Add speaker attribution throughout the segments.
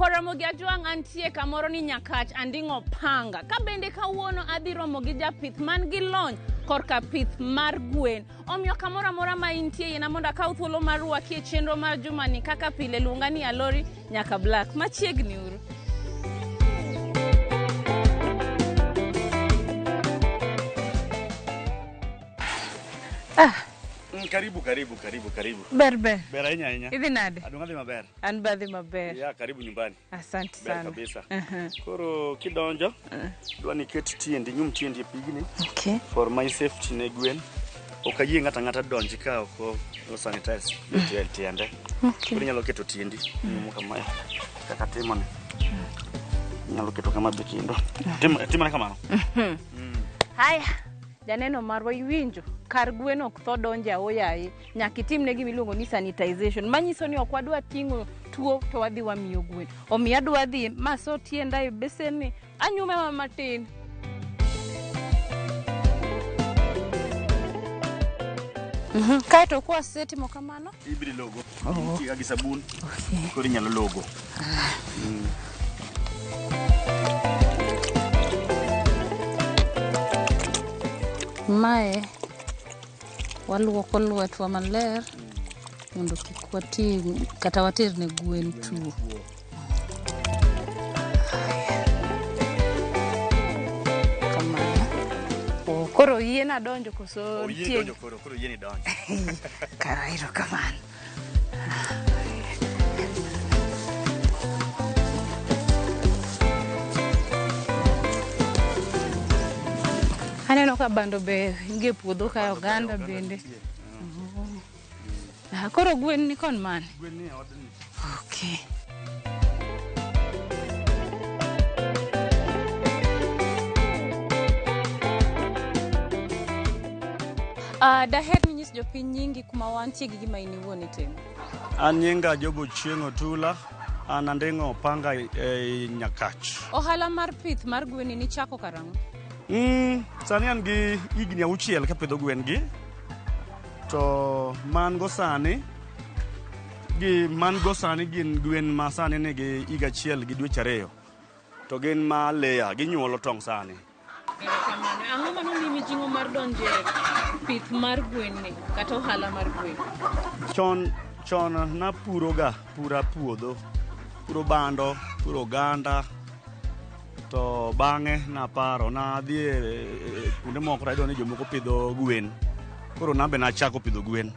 Speaker 1: Nyakwar Ramogi Ajwang' antie kamoro ni Nyakach Anding'o Panga. Ka bende kawuono adhi romo gi japith man gi lony korka pith mar gwen. Omiyo kamoro amora ma intie yiena mondo akaw thuolo mar rwaki e chenro mar jumani kaka pile luonga ni Alori nyaka Black. Machiegni uru. Ah.
Speaker 2: Karibu karibu karibu karibu.
Speaker 1: Ber ber.
Speaker 2: Ber ahinya ahinya.
Speaker 1: Idhi nade?
Speaker 2: Adonga dhi maber.
Speaker 1: An be adhi maber.
Speaker 2: Ya karibu nyumbani.
Speaker 1: Asante
Speaker 2: Ber
Speaker 1: sana.
Speaker 2: kabisa. Koro kidonjo, dwa ni iket tiendi, nyum tiendi e pigni.
Speaker 1: Okay.
Speaker 2: For my safety ne gwen. Ok ayie ng'ato ang'ata donji ka ok o sanitize tiende.
Speaker 1: Okay.
Speaker 2: Koro inyalo keto tiendi nyumo kamae kaka timoni. Inyalo keto kama be kendo. Timone kamano.
Speaker 1: Haya, janeno marwa iwinjo kar gwen ok tho donjo aoyaye nyaka itimne gima iluongo ni sanitization manyiso ni ok wadwa ting'o tuo to wadhi wamiyo gwen omiyo adwa dhi maso tienda e besen ni anyume ma matin Kaeto kwasetimo kamano
Speaker 2: Ibiro logo. Itiyo gi sabun. Koro inyalo logo.
Speaker 1: Mae waluoko lwetwa maler mondo kik wating' kata water ne gwen tuo. Kamano. Oh, koro yiena donjo koso
Speaker 2: Oyie
Speaker 1: nitie-
Speaker 2: donjo koro, koro yieni donjo.
Speaker 1: Kara erokamano. Aneno ka bando be nitie e puodho kae, oganda bende. Ah, koro gwen ni kon mane?
Speaker 2: Gwen ni e odni.
Speaker 1: Okay. Daher ni nyis jopiny nyingi kuma wantie gi gima in iwuon itimo.
Speaker 2: An nyinga Job Ochieng' Otula, an Anding'o Opanga e Nyakach.
Speaker 1: Ohala mar pith mar gwen ni nichako karang'o?
Speaker 2: Sani an gi higni auchiel kapidho gwen gi. To man go sani gi man go sani gin gwen ma sani nigi higa achiel gi dweche ariyo. To gin ma layer, ginyuolo tong' sani.
Speaker 1: Erokamano. Ang'o mano miyi mijing'o mar donjo e pith mar gwen ni kata ohala mar gwen?
Speaker 2: Chon chon napuroga pura puodho, puro bando, puro oganda, to bang'e naparo nadhi e kuonde moko tayudo ni jomoko pidho gwen. Koro nambe nachako pidho gwen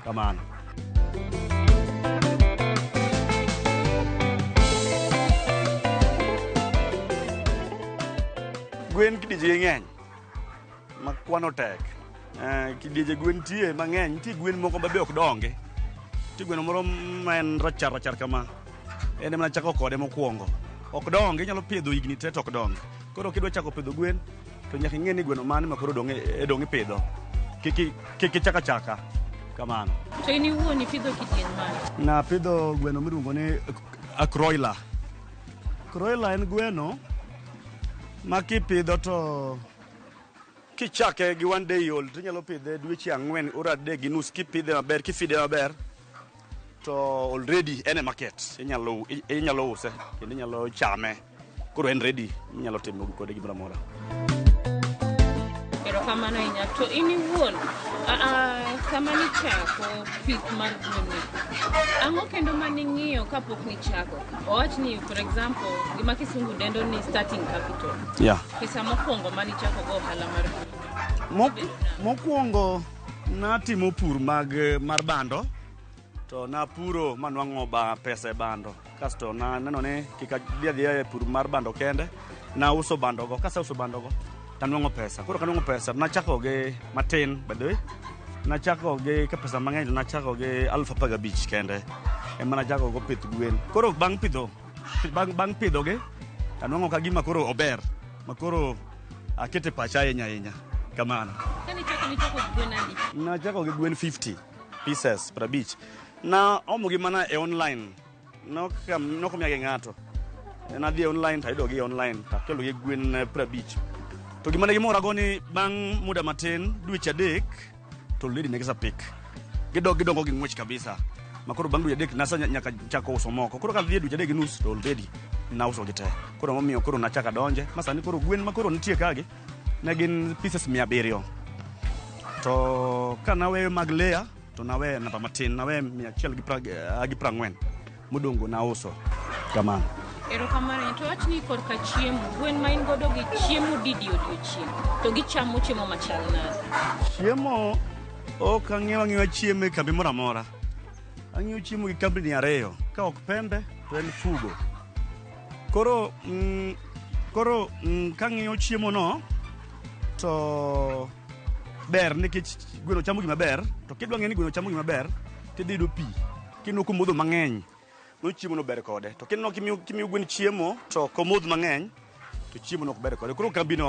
Speaker 2: kamano. Gwen kidienje ng'eny ma kwano tek. Kidienje gwen tie mang'eny, nitie gwen moko ma be ok dongi. Nitie gweno moro ma en rachar rachar kama. En ema nachako kode mokwongo. Ok dongi, inyalo pidho higni te to ok dongi. Koro kidwa chako pidho gwen, to nyaka ing'e ni gweno mane ma koro dong' dong' ipidho. Kik ichak achaka kamano.
Speaker 1: To in iwuon ipidho kidieny mane?
Speaker 2: Napidho gweno miluongo ni Kroiler. Kroiler en gweno ma kipidho to kichake gi one day old to inyalo pidhe dweche ang'wen oro adek gi nus kipidhe maber kifide maber to already en e market inyalo use kendo inyalo chame koro en ready inyalo timo kode gimoro amora.
Speaker 1: Erokamano ahinya. To in iwuon sama nichako pith mar gwen ni, ang'o kendo maning'iyo kapok nichako? Owach ni for example gima kisungu dendo ni starting capital. Pesa mokwongo manichako go ohala mar gwen.
Speaker 2: Mokwongo natimo pur mag mar bando to napuro manwang'o ba pesa e bando kasto naneno ni kik adhi adhiya e pur mar bando kende nauso bando go kaseuso bando go tanwang'o pesa koro kanwang'o pesa nachako gi matin by the way nachako gi ka pesa mang'eny to nachako gi 15,000 kende ema nachako go pith gwen koro bang' pidho bang' pidho gi tanwang'o ka gima koro ober ma koro akete pacha ahinya ahinya kamano.
Speaker 1: Kane ichako nichako gi gwen adi?
Speaker 2: Nachako gi gwen 50 pieces 50. Na omo gi mana e online. Nok miya gi ng'ato. Nadhi e online tayudo gi online takelo gi gwen 50. To gima ne gimora go ni bang' muda matin dweche adek to lady ne gisepik. Gidongo gi ng'wech kabisa. Ma koro bang' dweche 3 nasa nyaka chako uso moko. Koro kadhi e dweche 3.5 to already nauso gi te. Koro momiyo koro nachako adonje. Ma sani koro gwen ma koro nitie kagi ne gin pieces 700. To ka naweyo mag layer to naweyo namba matin, naweyo 140 modong' go nauso. Kamano.
Speaker 1: Erokamano. To wach ni korka chiemo, gwen ma in godo gi chiemo didi odiochieng'? To gichamo chiemo machal nade?
Speaker 2: Chiemo ok ang'iew ang'iewa chiemo e kambi moro amora. Ang'iewo chiemo gi kambini 2, ka ok Pembe to en Fugo. Koro kang'iyo chiemo no to ber nikech gweno chamo gima ber, to kidwa ng'e ni gweno chamo gima ber, tidhi yudo pi. Kineno komodho mang'eny, no chiemo no ber kode. To kineno kimiyo gwen chiemo to komodh mang'eny, to chiemo no ok ber kode. Koro kambini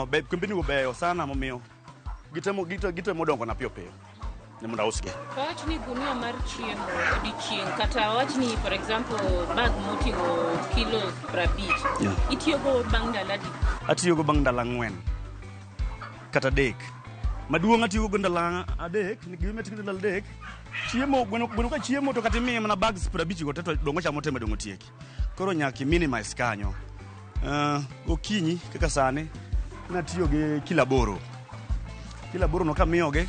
Speaker 2: go beyo sana momiyo gitemo dongo na piyo piyo. Ne mondo ausgi.
Speaker 1: To wach ni gunia mar chiemo odiochieng' kata wach ni for example bag moting'o kilo 50.
Speaker 2: Yeah.
Speaker 1: Itiyogo bang' ndalo adi?
Speaker 2: Atiyogo bang' ndalo 4 kata 3. Maduong' atiyogo ndalo 3, gima atiyogo ndalo 3, chiemo gweno ka chiemo to kata imiye mana bags 50 go te to dongo chamo te madong' otieki. Koro nyaka minimize kanyo. Okinyi kaka sani natiyo gi kilo 8. Kilo 8 no kamiyogi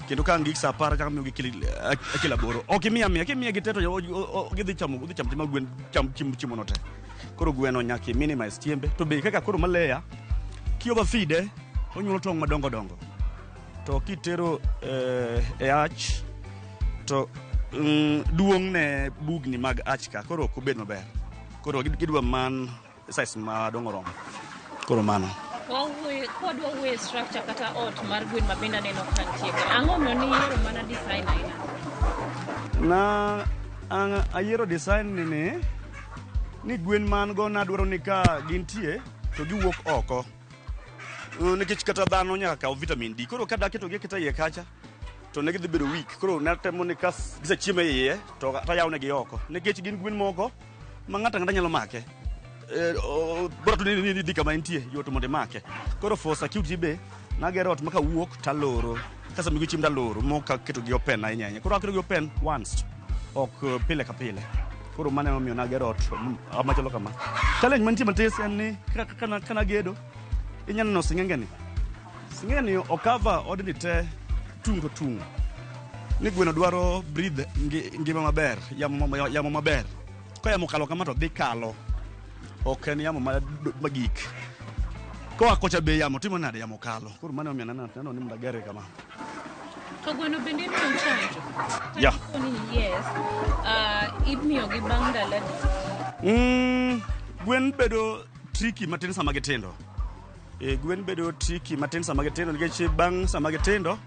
Speaker 2: kendo ka angik saa 10 chako miyogi kilo 8. Ok imiya miya, kimiya gi te to gidhi chamo, gidhi chamo chama gwen cham chiemo no te. Koro gweno nyaka minimize chiembe. To be kaka koro maleya, ki overfeed onyuolo tong' madongo dongo. To kitero e ach to duong' ne bugni mag ach ka koro ok obed maber. Koro gidwa man size madongo romo. Koro mano.
Speaker 1: Kwadwa wuoyo structure kata ot mar gwen ma bende aneno ka nitie ka. Ang'o momiyo niyiero mana design aina?
Speaker 2: Na ayiero design ni gwen man go nadwaro ni ka gintie to giwuok oko. Nikech kata dhano nyaka kaw vitamin D. Koro ka daketogi aketa iye kacha to ne gidhi bedo weak. Koro natemo ni ka gisechiemo e iye to tayawnegi oko. Nikech gin gwen moko ma ng'ato ang'ata nyalo make. Bora to ni dhi kama entie, yot mondo imake. Koro for security be nagero ot ma kawuok taloro. Kasemiyogi chiemo taloro mok aketogi open ahinya ahinya. Koro aketogi open once, ok pile ka pile. Koro mano emomiyo nagero ot machalo kama. Challenge mantie matis en ni kanagedo, inyalo neno sing'enge ni. Sing'enge ni okava odni te tung' to tung'. Ni gweno dwaro breathe ngima maber, yamo maber. Ka yamo kalo kama to dhi kalo. Ok en yamo magik. Koa kocha be yamo timo nade yamo kalo. Koro mano emomiyo naneno ni mondo agere kama.
Speaker 1: To gweno bende imiyo chanjo?
Speaker 2: Yeah.
Speaker 1: Koni yes, imiyogi bang' ndalo adi?
Speaker 2: Gwen bedo tricky matin sama gitindo. Gwen bedo tricky matin sama gitindo nikech bang' sama gitindo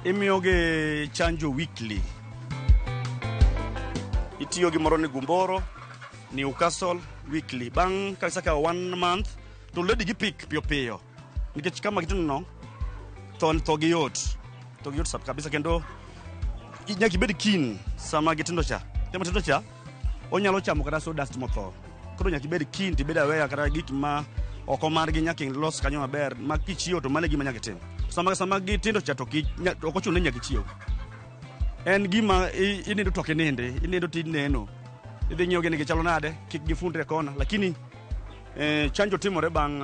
Speaker 2: imiyogi chanjo weekly. Itiyo gi moro ni Gumboro, Newcastle weekly. Bang' ka isekawo 1 month to already gipik piyo piyo. Nikech kama gitindo no, tho gi yot. Tho gi yot kabisa kendo nyaka ibed keen sama gitindo cha. Sama gitindo cha, onyalo chamo kata sawdust motho. Koro nyaka ibed keen tibed aware kata gik ma oko margi nyaka ilos kanyo maber ma kichiewo to mano e gima nyaka itim. Sama gitindo cha to ok ochuno ni nyaka ichiew. En gima inindo to ok inindi, inindo to ineno. Idhi ng'iyo gi ni gichalo nade, kik gifundre kona. Lakini chanjo timore bang'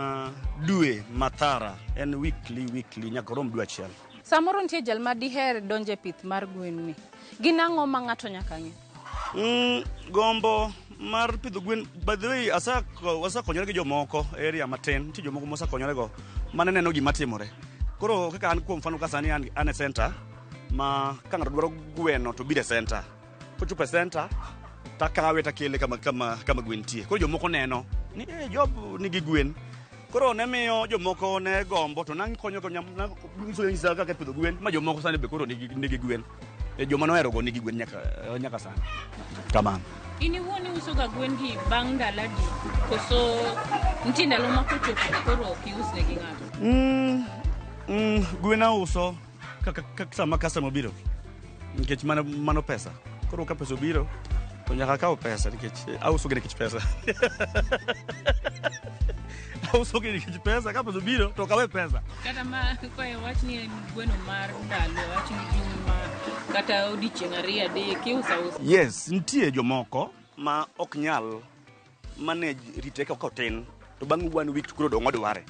Speaker 2: dwe mathara, en weekly nyaka rom dwe achiel.
Speaker 1: Samoro nitie jal ma diher donjo e pith mar gwen ni. Gin ang'o ma ng'ato nyaka ng'e?
Speaker 2: Gombo mar pidho gwen, by the way, asekonyore gi jomoko e area matin, nitie jomoko mosekonyore go mane neno gima timore. Koro kaka an kuom mfano ka sani an e center ma ka ng'ato dwaro gweno to biro e center. Kochopo e center takawe takele kama gwen nitie. Koro jomoko neno ni Job nigi gwen. Koro ne miyo jomoko ne gombo to nakonyo go nyiso kaka ipidho gwen ma jomoko sani be koro nigi gwen. Joma nohero go nigi gwen nyaka sani. Kamano.
Speaker 1: In iwuon iuso ga gwen gi bang' ndalo adi? Koso nitie ndalo ma kochopo to koro ok ius ne gi ng'ato?
Speaker 2: Gwen auso kaka sama customer obiro. Nikech mano pesa. Koro ka pesa obiro to nyaka akaw pesa nikech auso gi nikech pesa. Auso gi nikech pesa, ka pesa obiro to ok awe pesa.
Speaker 1: Kata ma kwa wach ni en gweno mar ndalo, wach ni juma Kata odiochieng' ariyo adek iuso ausa.
Speaker 2: Yes, nitie jomoko ma ok nyal manage rite ka otin to bang' one week to koro dong' odware.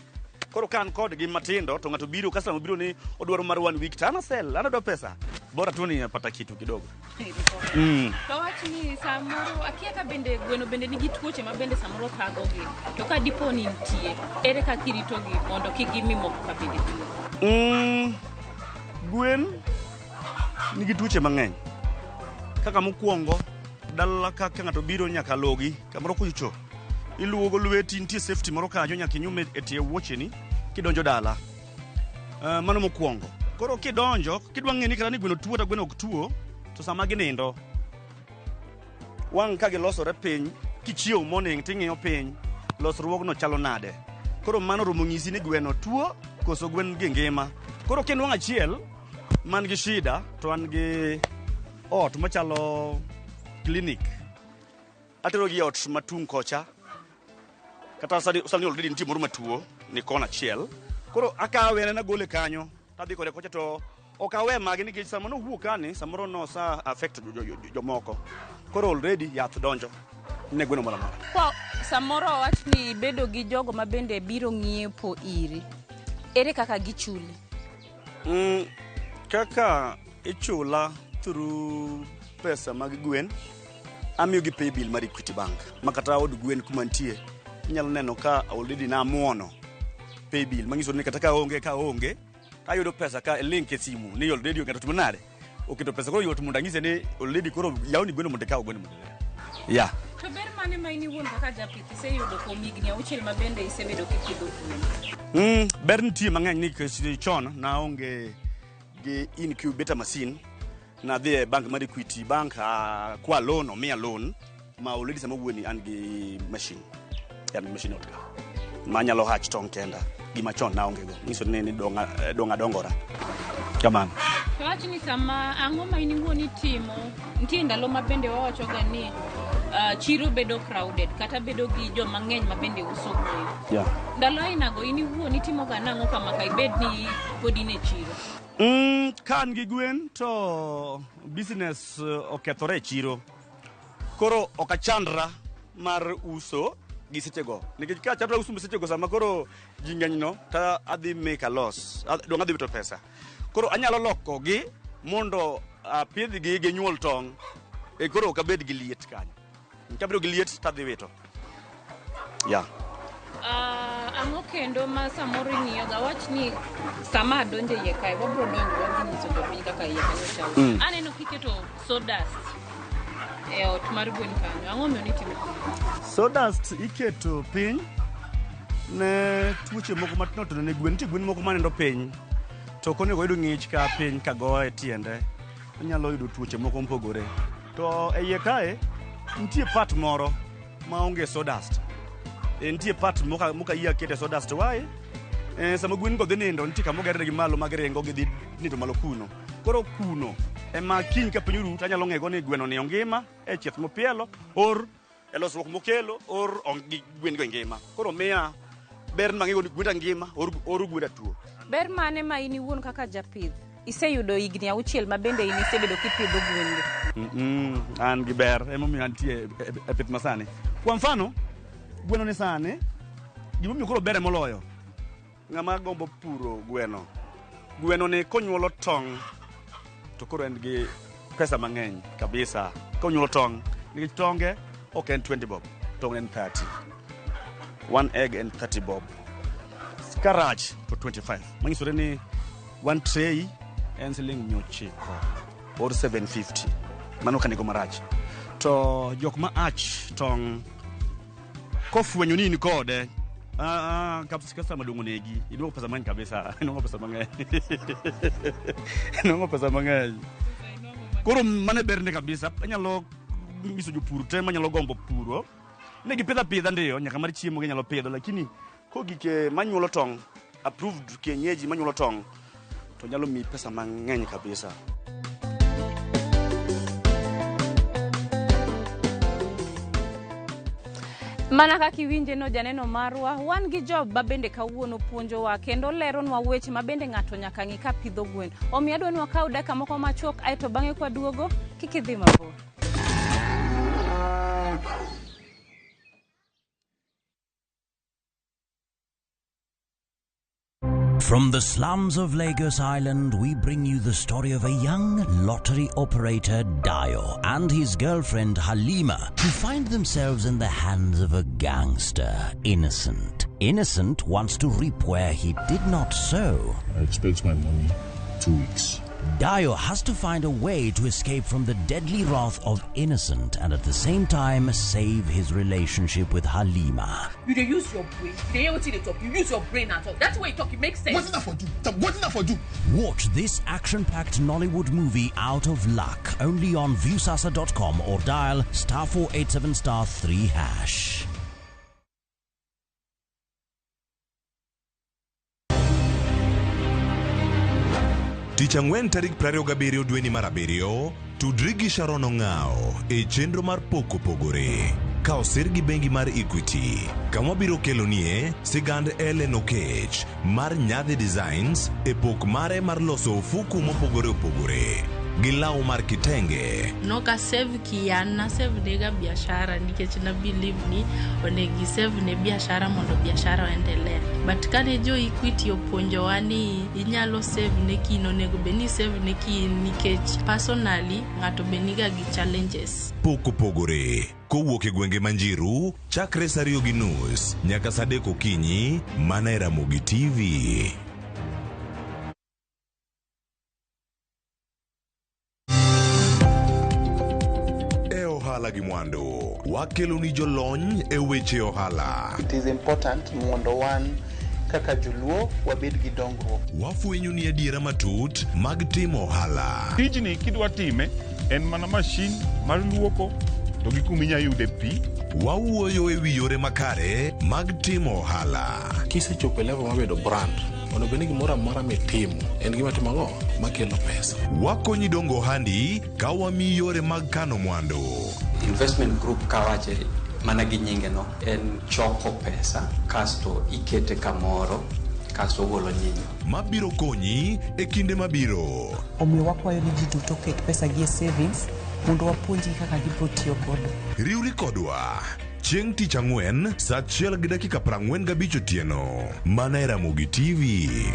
Speaker 2: Koro ka an kodgi matindo to ng'ato biro, customer biro ni odwaro mar one week to an asell, an adwa pesa. Bora tu ni apata kitu kidogo.
Speaker 1: To wach ni samoro akia ka bende gweno bende nigi tuoche ma bende samoro thagogi. To ka dipo ni nitie, ere kaka iritogi mondo kik gimi moko ka bende tuo?
Speaker 2: Gwen nigi tuoche mang'eny. Kaka mokwongo, dala ka ka ng'ato biro nyaka logi kamoro kucho. Iluogo lweti, nitie safety moro kanyo nyaka inyum e tie wuocheni kidonjo dala. Mano mokwongo. Koro kidonjo, kidwa ng'e ni kata ni gweno tuo to gweno ok tuo, to sama ginindo, wang' ka gilosore piny, kichiew morning ting'iyo piny, losruogno chalo nade. Koro mano romo nyisi ni gweno tuo koso gwen gi ngima. Koro kinwang'o achiel man gi shida to an gi ot machalo clinic. Atero gi e ot matung' kocha. Kata sani already nitie moro matuo ni kona achiel. Koro akawe en agole kanyo tadhi kode kocha to ok awe magi nikech sama nowuok kani samoro nosa affect jomoko. Koro already yath donjo ne gweno moro amora.
Speaker 1: Kwa samoro wawach ni ibedo gi jogo ma bende biro ng'iepo iri. Ere kaka gichuli?
Speaker 2: Kaka ichula through pesa mag gwen, amiyo gi pay bill mar Equity Bank. Ma kata od gwen kuma nitie, inyalo neno ka already namuono pay bill manyiso ni kata ka onge ayudo pesa ka link e simu ni already ng'ato timo nade oketo pesa koro yot mondo anyise ni already koro yawni gweno mondo ikaw gweno mondo idhi. Yeah.
Speaker 1: To ber mane ma in iwuon kaka japith iseyudo kuom higni auchiel ma bende isebedo kipidho gwen?
Speaker 2: Ber nitie mang'eny nikech chon naonge gi incubator machine. Nadhi e bank mar Equity Bank kwa loan, omiya loan ma already sama wuoni an gi machine. An gi machine ot ka. Ma anyalo hatch tong' kenda. Gima chon naonge go. Nyiso ni dong' adongora. Kamano.
Speaker 1: To wach ni sama ang'o ma in iwuon itimo, nitie ndalo ma bende wawachoga ni chiro bedo crowded kata bedo gi joma ng'eny ma bende uso gwen. Ndalo ainago in iwuon itimoga nang'o kama ka ibed ni pod in e chiro?
Speaker 2: Ka an gi gwen to business okethore e chiro. Koro ok achandra mar uso gi sechego. Nikech ka achandra uso gi sechego sama koro ji ng'eny no, to adhi make a loss. Dong' adhi wito pesa. Koro anyalo loko gi mondo apidhgi ginyuol tong'. Koro ok abed gi liet kanyo. Kabedo gi liet to adhi wito. Yeah.
Speaker 1: Ang'o kendo ma samoro ing'iyoga? Wach ni sama adonjo iye kae, wabro donjo wadhi nyiso jopiny kaka iye kanyo chalo. Aneno kiketo sawdust e ot mar gwen kanyo. Ang'o omiyo nitimo kamano?
Speaker 2: Sawdust iketo piny ne tuoche moko matindo tindo ne gwen. Nitie gwen moko manindo piny to ok onego oyud ng'ich ka piny ka goye tiende. Onyalo yudo tuoche moko mopogore. To e iye kae nitie part moro maonge sawdust. Nitie part moka yie akete sawdust. Why? Sama gwen go dhi nindo, nitie kama ogernegi malo ma giringo gidhi nindo malo kuno. Koro kuno ema kiny ka piny oru to anyalo ng'ego ni gweno ni ongima e chieth mopielo or e losruok mokelo or gi gwen go e ngima. Koro miya ber mang'ego ni gwenda ngima or gwenda tuo.
Speaker 1: Ber mane ma in iwuon kaka japith iseyudo higni auchiel ma bende in isebedo kipidho gwen gi?
Speaker 2: An gi ber emomiyo antie e pith masani. Kwa mfano, gweno ni sani gimomiyo koro bere moloyo ng'ama gombo puro gweno. Gweno ni konyuolo tong' to koro en gi pesa mang'eny kabisa. Konyuolo tong' nikech tonge ok en 20 bob, tong' en 30. One egg en 30 bob. Karach to 25. Manyisore ni one tray en siling 900 or 750. Mano ka nengo marach. To jok ma ach tong' kofwenyo ni in kode, customer dong' onegi, inuang'o pesa mang'eny kabisa, inuang'o pesa mang'eny. Inuang'o pesa mang'eny. Koro mano e berne kabisa. Anyalo nyiso jopur te manyalo gombo puro ne gipidho apidha ndiyo, nyaka mar chiemo ginyalo pidho, lakini kogik manyuolo tong', approved kienyeji manyuolo tong', to nyalo miyi pesa mang'eny kabisa.
Speaker 1: Mana kaka iwinje no janeno marwa, wan gi Job ma bende kawuono puonjowa kendo leronwa weche ma bende ng'ato nyaka ng'i ka pidho gwen. Omiyo adwa ni wakaw dakika moko machuok aeto bang'e kwaduogo kik idhi mabor.
Speaker 3: From the slums of Lagos Island, we bring you the story of a young lottery operator, Dio, and his girlfriend, Halima, who find themselves in the hands of a gangster, Innocent. Innocent wants to reap where he did not sow.
Speaker 4: I expect my money 2 weeks.
Speaker 3: Dio has to find a way to escape from the deadly wrath of Innocent and at the same time save his relationship with Halima.
Speaker 5: You dey use your brain. You dey hear wetin you dey talk. You use your brain and talk. That's way you talk, e make sense.
Speaker 6: Wetin I for do? Wetin I for do?
Speaker 3: Watch this action-packed Nollywood movie Out of Luck only on Viusasa.com or dial *487 *3#.
Speaker 7: Tich ang'wen tarik 27 dweni mar abiriyo, tudri gi Sharon Ong'ao e chenro mar Pok Opogore ka osir gi bengi mar Equity kama wabiro kelonie sigand Ellen Okech mar Nyadhi Designs e pok mare mar loso ofuku mopogore opogore gi law mar kitenge.
Speaker 8: Noka save kian, na save nega biashara nikech na believe ni onego isave ne biashara mondo biashara oendelea. But kane jo Equity opuonjowa ni inyalo save ne kin, onego bed ni save ne kin nikech personally ng'ato be niga gi challenges.
Speaker 7: Pok Opogore kowuok e gwenge Manjiru chakre sa 2:30 nyaka sa 3 okinyi mana e Ramogi TV. E ohala gi mwandu wakeloni jolony e weche ohala.
Speaker 9: It is important mondo wan kaka joluo wabed gi dongruok.
Speaker 7: Wafwenyo ni adiera matut mag timo ohala.
Speaker 10: Tijni kidwa time en mana mashin mar luoko to gi kuma inya yude pi.
Speaker 7: Wawuoyo e wi yore makare mag timo ohala.
Speaker 11: Kisechopo e level mar bedo brand, onego bed ni gimoro amora mitimo en gima timo ang'o makelo pesa.
Speaker 7: Wakonyi dongo ohandi ka wamiyi yore mag kano mwandu.
Speaker 12: Investment group kawache mana gi nyinge no en choko pesa kasto ikete kamoro kasto ogolo nyinyo.
Speaker 7: Mabiro konyi e kinde mabiro.
Speaker 13: Omiyo wakwayo ni ji duto oket pesa gi e savings mondo wapuonjgi kaka gibiro tiyo godo.
Speaker 7: Riwri kodwa chieng' tich ang'wen sa 1:45 otieno mana e Ramogi TV.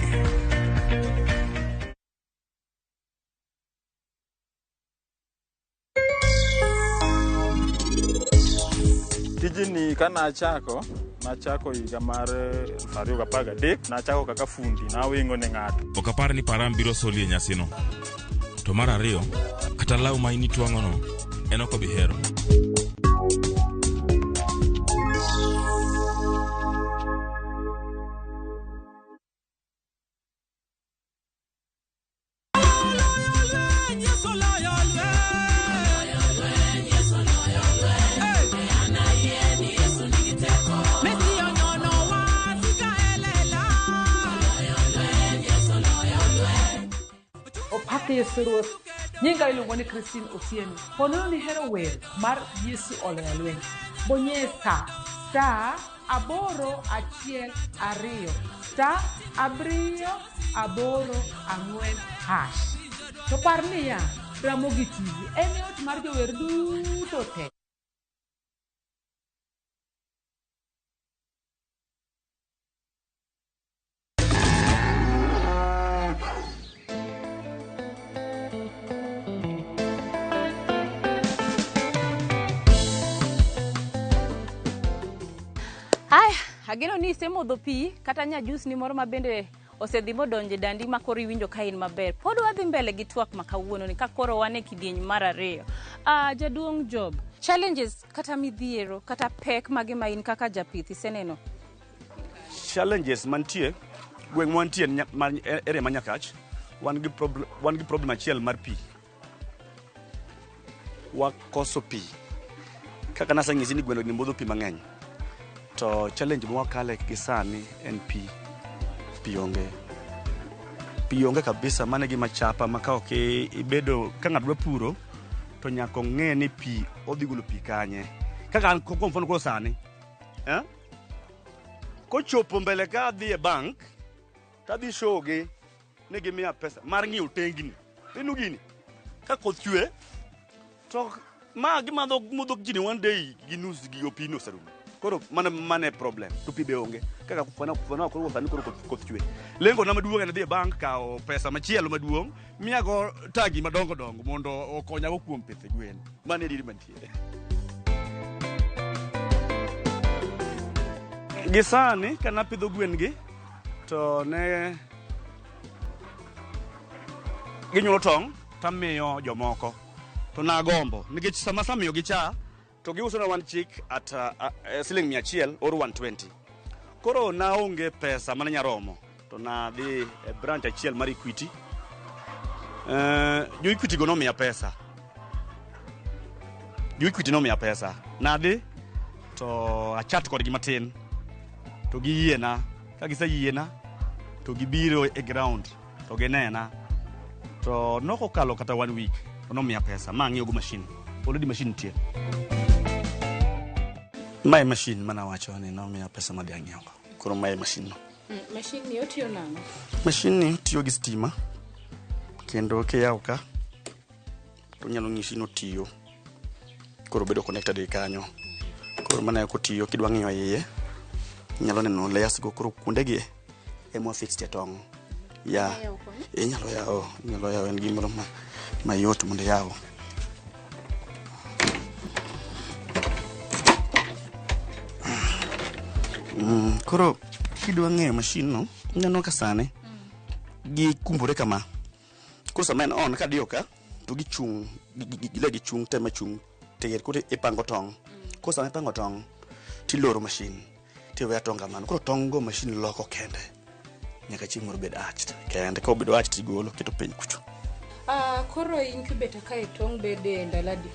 Speaker 14: Tijni kanachako, nachako higa mar 2013, nachako kaka fundi, nawingo ne ng'ato.
Speaker 15: Ok apar ni Param biro soli e nyasino. To mar ariyo, kata law ma in itwang'ono, en ok obi hero.
Speaker 5: Opak Yesu Ruoth. Nyinga iluongo ni Christine Otieno. Ponono ni hero wer mar Yesu Oloyo Lweny. Bonyie star star 812 *784#. To par niya, Ramogi TV en e ot mar jower duto te.
Speaker 1: Haya, ageno ni isemodho pi kata nya juice ni moro ma bende osedhi modonjo e dandi ma koro iwinjo ka in maber. Pod wadhi mbele gi twak ma kawuono ni ka koro wan e kidieny mar ariyo. Jaduong' Job, challenges kata midhiero kata pek mage ma in kaka japith iseneno?
Speaker 2: Challenges mantie gweng' mwantie area ma Nyakach wan gi problem achiel mar pi. Wakoso pi. Kaka naseng'isi ni gweno ni modho pi mang'eny. To challenge ma wakale gi sani en pi. Pi onge. Pi onge kabisa, mano e gima chapa ma ka ok ibedo ka ng'ato dwa puro to nyaka ong'e ni pi odhi golo pi kanye. Kaka an kuom mfano koro sani Eh? Kochopo mbele ka adhi e bank, tadhi show gi ni gimiya pesa mar ng'iewo tengni. Tinu gini, ka koth chwe, to ma gimadho modho gini one day gi nus gi opino oserumo. Koro mano mano e problem, to pi be onge. Kaka kufana kufana koro sani koro koth chwe. Lengo na maduong' en dhi e bank kawo pesa machielo maduong' miyago tangi madongo dongo mondo okonyago kuom pidho gwen. Mano e diri mantie. Gi sani ka napidho gwen gi to ne ginyuolo tong' tamiyo jomoko to nagombo nikech sama asamiyogi cha to giuso na one chick at siling 100 or 120. Koro naonge pesa mane nyaromo to nadhi e branch achiel mar Equity. Jo Equity go nomiya pesa. Jo Equity nomiya pesa. Nadhi to achat kodgi matin to giyiena. Ka giseyiena to gibiro e ground to ginena to nokokalo kata one week to nomiya pesa ma ang'iewogo machine. Already machine nitie. Mae machine manawacho ni nomiya pesa madhi ang'iewogo. Koro mae machine no.
Speaker 1: Machine ni otiyo nang'o?
Speaker 2: Machine ni tiyo gi stima kendo kiyawo ka to onyalo nyisi ni otiyo. Koro obedo connected gi kanyo. Koro mana kotiyo kidwa ng'iyo iye inyalo neno layers go koro kuonde gi ema fix e tong'. Ya. Inyalo yawo, inyalo yawo en gimoro ma mayot mondo iyaw. Koro kidwa ng'eyo machine no, ineno ka sani gikumbore kama. Koro sama en on kadiyo ka to gichung' le gichung' te machung' tir koro ipango tong'. Koro sama ipango tong' tiloro machine tiweyo tong' kamano. Koro tong' go machine loko kende nyaka chieng' moro bed hatched kende. Kobedo hatched tigolo keto piny kucho.
Speaker 1: Koro incubator kae tong' bede ndalo adi?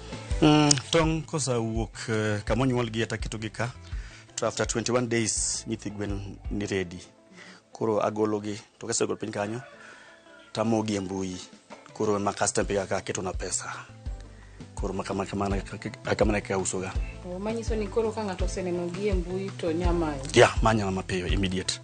Speaker 2: Tong' kosewuok kama onyuolgie taketogi ka to after 21 days nyithi gwen ni ready. Koro agologi to kasegolo piny kanyo tamogi e mbui. Koro ema customer ka aketona pesa. Koro ma kama kamano kamano kaka ausoga.
Speaker 1: Oh, manyiso ni koro ka ng'ato oseneno gi e mbui to nyamanyo.
Speaker 2: Yeah, manya mapiyo immediate.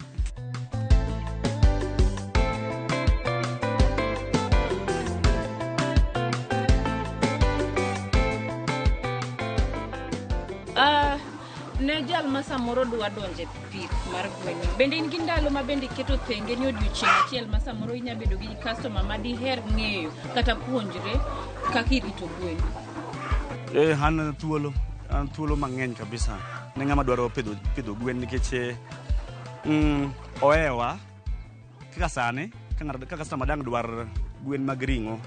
Speaker 1: Ne jal ma samoro dwa donje pith mar gwen, bende in gi ndalo ma bende iketo thenge ni odiochieng' achiel ma samoro inya bedo gi customer ma diher ng'eyo kata puonjre kaka irito gwen?
Speaker 2: An thuolo, an thuolo mang'eny kabisa ne ng'ama dwaro pidho gwen nikech ohewa kaka sani ka ng'ato ka customer dang' dwar gwen mag ring'o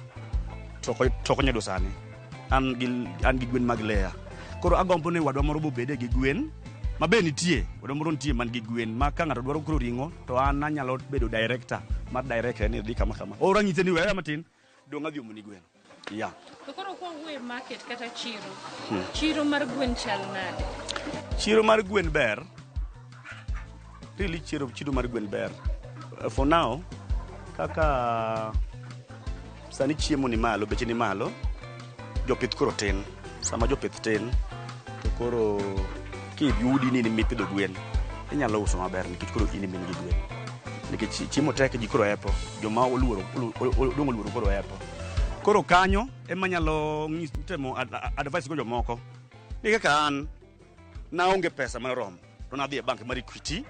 Speaker 2: to ok onyal yudo sani. An gi gwen mag layer. Koro agombo ni wadwa moro bobede gi gwen ma be nitie, wadwa moro nitie man gi gwen ma ka ng'ato dwaro koro ring'o to an anyalo bedo director mar direct ni dhi kama kama. Ora nyise ni weya matin dong' adhi omoni gweno. Yeah.
Speaker 1: To koro kwawuoyo e market kata chiro, chiro mar gwen chal nade?
Speaker 2: Chiro mar gwen ber. Really chiro mar gwen ber. For now, kaka sani chiemo ni malo, beche ni malo, jopith koro tin. Sama jopith tin, to koro kiyudi ni mipidho gwen, inyalo uso maber nikech koro in ema in gi gwen. Nikech chiemo tek ji koro hepo, joma oluoro odong' oluoro koro hepo. Koro kanyo ema nyalo temo advice go jomoko. Ni kaka an naonge pesa moromo, to nadhi e bank mar Equity,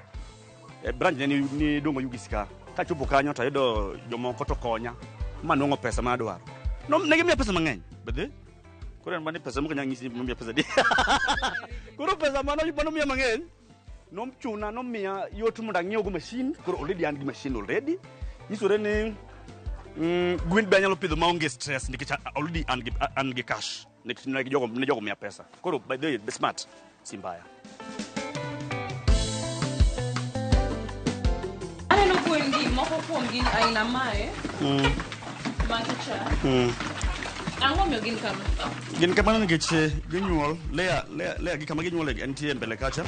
Speaker 2: e branch ne ni Dongo Ugis ka. Kachopo kanyo to ayudo jomoko to konya, manwang'o pesa ma adwaro. No, ne gimiya pesa mang'eny, bedhe. Koro en mana pesa moko nyalo nyisi ni nomiya pesa di. Koro pesa mano miya mang'eny, nochuna nomiya yot mondo ang'iew go machine. Koro already an gi machine already. Nyisore ni gwen be anyalo pidho maonge stress nikech already an gi cash. Nikech ne jogo miya pesa. Koro by the way, be smart, si mbaya.
Speaker 1: Aneno gwen gi moko kuom gi aina mae. Magi cha. Ang'o omiyo gin kama?
Speaker 2: Gin kamano nikech ginyuol, layer gi kama ginyuole entie mbele kacha.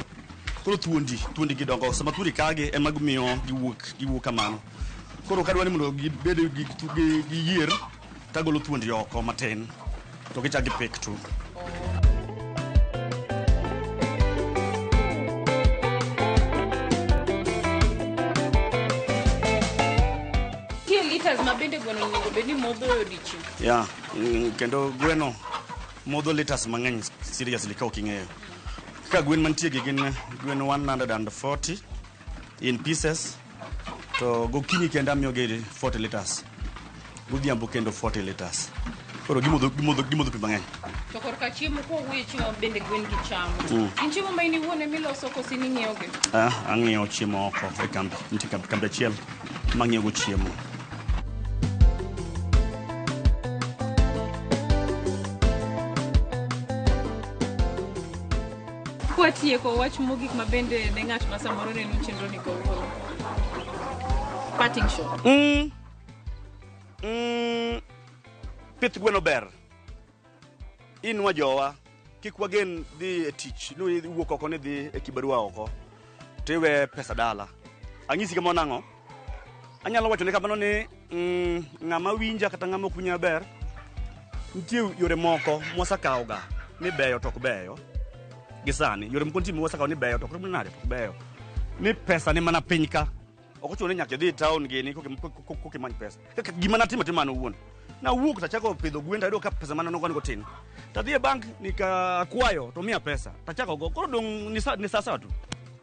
Speaker 2: Koro thuondi gidongo, sama thuondi kagi ema gimiyo giwuok kamano. Koro kadwa ni mondo gibed gi yier, tagolo thuondi oko matin, to gichak gipik tu.
Speaker 1: Liters ma bende gweno onego bed ni modho e odiochieng'.
Speaker 2: Ya, kendo gweno modho liters mang'eny seriously ka ok ing'eyo. Kaka gwen mantie gi gin gwen 140 in pieces to gokinyi kendo amiyogi 40 liters. Godhiambo kendo 40 liters. Koro gimodho pi mang'eny.
Speaker 1: To korka chiemo kwawuoyo chiemo bende gwen gi chamo. Gin chiemo ma in iwuon emiloso koso in ing'iewogi?
Speaker 2: Ah, ang'iewo chiemo oko e kambi. Nitie kambi achiel mang'iewo go chiemo.
Speaker 1: Kwatieko wach mogik ma bende ne ng'at ma samoro neno chenro ni kawuono. Parting shot.
Speaker 2: Pith gweno ber. Inwa jowa, kik wagen dhi e tich, ni wuok oko ni dhi e kibarua oko, to iwe pesa dala. Anyisi kamano nang'o? Anyalo wacho ne kamano ni ng'ama winja kata ng'ama ok winja maber, nitie yore moko mwasekawo ga ni beyo to ok beyo. Gi sani, yore moko nitie mwasekawo ni beyo to ok nade, to ok beyo. Ni pesa ni mana piny ka. Ok ochuno ni nyaka idhi e town gini koka imany pesa. Kaka gima natimo timo an owuon. Nawuok tachako pidho gwen tayudo ka pesa mane an go tin. Tadhi e bank nikakwayo to miya pesa. Tachako go. Koro dong' ni sasa tu.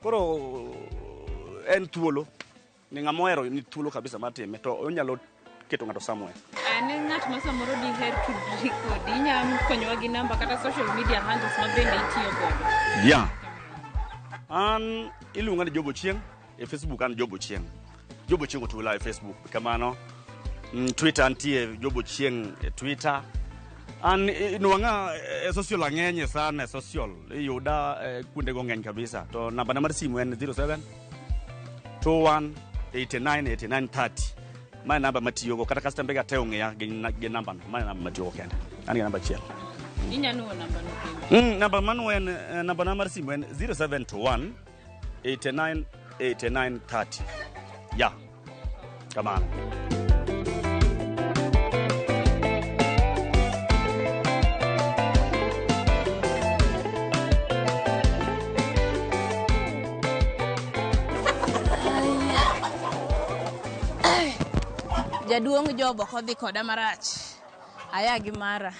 Speaker 2: Koro en thuolo. Ni ng'ama ohero ni thuolo kabisa mar time to onyalo keto ng'ato somewhere.
Speaker 1: Ne ng'at ma samoro diher tudri kodi, inyalo konyowa gi namba kata social media handles ma bende itiyo godo.
Speaker 2: Yeah. An iluonga ni Job Ochieng'. E Facebook an Job Ochieng'. Job Ochieng' Otula e Facebook. Kamano. Twitter antie Job Ochieng' e Twitter. An nwang'a e social ang'eny sana e social. Iyuda kuondego ng'eny kabisa. To namba na mar simu en 07 21 89 89 30. Mae namba matiyogo kata customer ga te ong'eya gi namba no. Mae namba matiyogo kende. An gi namba achiel.
Speaker 1: Inyalo nuo namba no kendo.
Speaker 2: Namba mano en namba na mar simu en 0721 89 89 30. Ya. Kamano.
Speaker 1: Jaduong' Job ok odhi koda marach. Aya gi mara.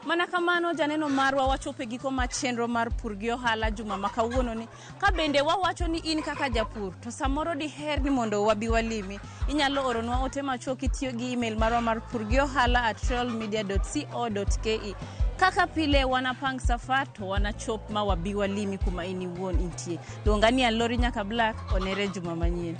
Speaker 1: Mana kamano janeno marwa wachopo e giko mar chenro mar pur gi ohala juma ma kawuono ni. Ka bende wawacho ni in kaka japur to samoro diher ni mondo wabi walimi. Inyalo oronwa ote machuok kitiyo gi email marwa mar purgiohala@royalmedia.co.ke. Kaka pile wanapang safar to wanachop ma wabi walimi kuma in iwuon intie. Luonga ni Alori nyaka Black, onere juma manyien.